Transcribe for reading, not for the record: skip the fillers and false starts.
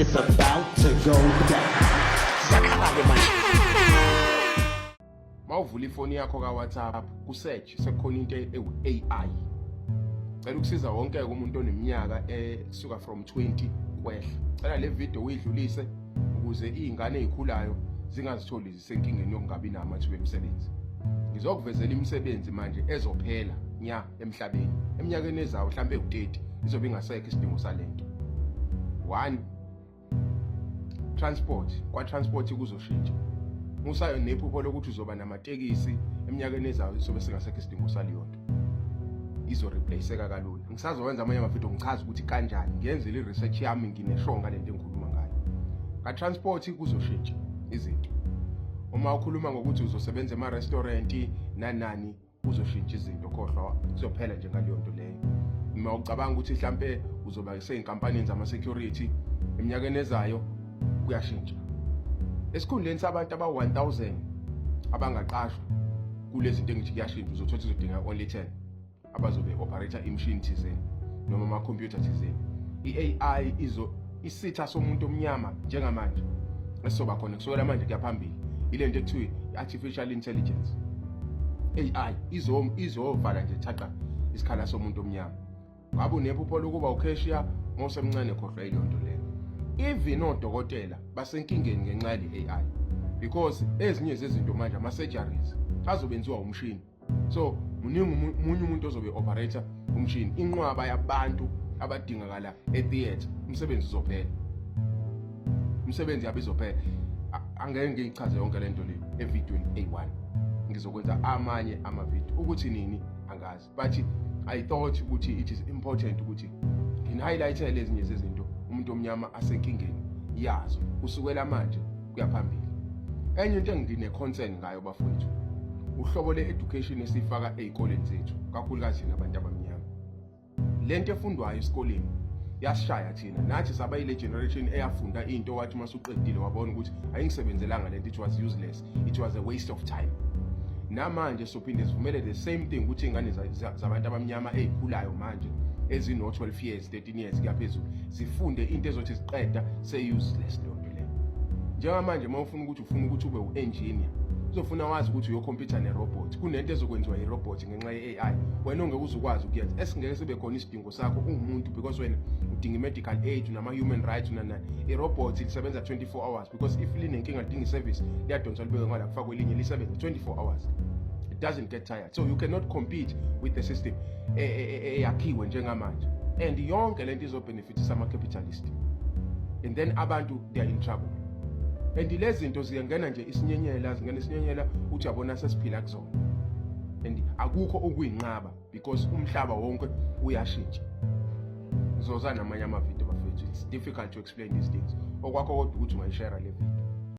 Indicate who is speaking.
Speaker 1: It's about to go down.
Speaker 2: Ziyakhala-ke manje.
Speaker 3: Mawuvula ifoni yakho ka-WhatsApp, ku-search sekukhona into ewu-AI. Cela ukusiza wonke umuntu oneminyaka esuka from 20 kwehla. Cela le video uyidlulise ukuze iy'ngane ey'khulayo zingazitholi zisenkingeni yokungabi nawo amathuba emisebenzi. Ngizokuvezela imisebenzi manje ezophela nya emhlabeni eminyakeni ezayo, mhlawumbe ewu-30 izobe ingasekho isidingo salento. One, transport. Kwa-transport kuzoshintsha. Musayo nephupho lokuthi uzoba namatekisi, eminyakeni ezayo isobe singasekho isidingo saleyo nto, izo-replace-eka kalula. Ngisazowenza amanye amavidiyo ngichaze ukuthi kanjani ngiyenzile i-research yami, ngine-sure ngale nto engikhuluma ngayo. Ka-transport kuzoshintsha izinto. Uma ukhuluma ngokuthi uzosebenza ema-restaurant nanani, kuzoshintsha izinto, khohlwa, kuzophela nje ngaleyo nto leyo. Uma ucabanga ukuthi mhlampe uzoba sey'nkampanini zama-security, eminyakeni ezayo kuyashintsha. Esikhundleni sabantu abawu-1000 abangaqashwa kulezi zinto engithi kuyashintsha, uzothola izodinga only 10 abazobe operate-a imishini thizeni noma amakhompyutha thizeni. I-AI izo isitha somuntu omnyama njengamanje esizoba khona kusukela manje kuya phambili, ile nto ekuthiwa i-artificial intelligence, AI, izovala nje thaqa isikhala somuntu omnyama. Ngabe unephupho lokuba u-cashier mawusemncane, khohlwa yileyo nto leyo. Even odokotela basenkingeni ngenxa yale AI, because ezinye zezinto manje, ama-surgeries azobenziwa umshini. So muningi munye umuntu ozobe operate-a umshini. Inqwaba yabantu abadingakala e-theatre, umsebenzi uzophela, umsebenzi yabe izophela. Angeke ngiyichaze yonke lento le evidweni A1, ngizokwenza amanye amavidiyo, ukuthi nini angazi, but I thought ukuthi it is important ukuthi ngini-highlight-ele ezinye zezinto umuntu omnyama asenkingeni yazo kusukela manje kuya phambili. Enye into engine-concern ngayo, bafowethu, uhlobo le-education esiyifaka ey'koleni zethu, kakhulukazi thina abantu abamnyama. Lento efundwayo esikoleni yasishaya thina. Nathi saba yile generation eyafunda into, wathi uma usuqedile wabona ukuthi ayingisebenzelanga lento, it was useless, it was a waste of time. Namanje sophinde sivumele the same thing ukuthi iy'ngane zabantu abamnyama ey'khulayo manje ezino-12 years, 13 years kuya phezulu zifunde into ezothi ziqeda se-useless leyo nto leyo. Njengamanje uma ufuna ukuthi ube u-engineer, uzofuna wazi ukuthi uyo-compete ne-robot. Kunento ezokwenziwa i-robot ngenxa ye-AI, wena ongeke uze ukwazi ukuyenza, esingeke sibe khona isidingo sakho uwumuntu, because wena udinga i-medical aid, unama-human rights, unanani. I-robot lisebenza 24 hours, because if linenkinga, lidinga i-service, liyadonswa libeke ngala, kufakwe elinye, lisebenze 24 hours. It doesn't get tired. So you cannot compete with the system eyakhiwe njengamanje, and yonke lento izo-benefit-isa ama-capitalist, and then abantu, they are in trouble. And lezi zinto ziyangena nje isinyenyela, zingena isinyenyela, uthi yabona sesiphila kuzona, and akukho ukuyinqaba because umhlaba wonke uyashintsha. Ngizoza namanye amavidiyo, bafethu. It's difficult to explain these things. Okwakho kodwa ukuthi ungayi-share le video.